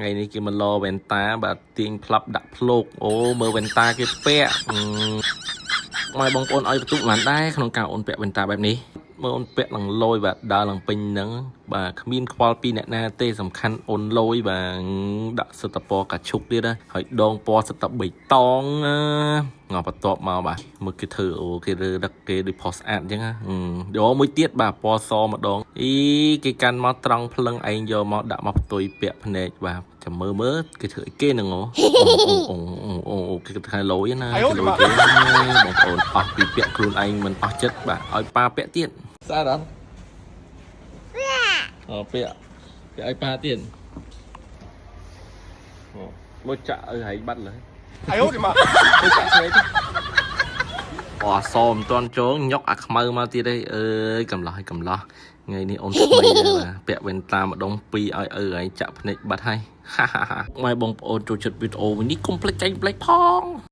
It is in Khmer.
ថ្ងៃនេះគេមកលវ៉ែនតាបាទទាញផ្លាប់ដាក់ភ្លោកអូមើលវ៉ែនតាគេពាក់អឺម៉ែបងប្អូនឲ្យបន្ទុកបានដែរក្នុងការអូនពាក់វ៉ែនតាបែបនេះមើលអូនពាក់ឡើងលយបាទដើរឡើងពេញហ្នឹងបាទគ្មានខ្វល់ពីអ្នកណាទេសំខាន់អូនលយបាទដាក់សិតពណ៌កាឈុកទៀតណាហើយដងពណ៌សិតតែបៃតងណាងបន្ទាប់មកបាទមើលគេធ្វើអូគេរើដឹកគេដូចផុសស្អាតអញ្ចឹងណាយកមួយទៀតបាទពណ៌សម្ដងអីគេកាន់មកត្រង់ភ្លឹងឯងយកមកដាក់មកផ្ទុយពាក់ភ្នែកបាទចាំមើលមើលគេធ្វើអីគេហ្នឹងអូអូអូអូគេថាលយណាគេលយគេបងប្អូនអស់ពីពាក់ខ្លួនឯងមិនអស់ចិត្តបាទឲ្យប៉ាពាក់ទៀតស្អាតអត់អូពាក់ពាក់ឲ្យប៉ាទៀតអូមកចាក់ឲ្យហែងបាត់លើ 哎呦我的妈！ ទៅចាក់ភ្នែកអូអសមិនទាន់ចូលញុកអាខ្មៅមកទៀតឯងអើយកំឡោះឲ្យកំឡោះថ្ងៃនេះអូនថ្មីដែរបាទពាក់វ៉ែនតាម្ដងពីរឲ្យឪឯងចាក់ភ្នែកបាត់ហើយហាហាហាម៉ែបងប្អូនចូលចិត្តវីដេអូនេះកុំភ្លេចចែកផ្លេចផង។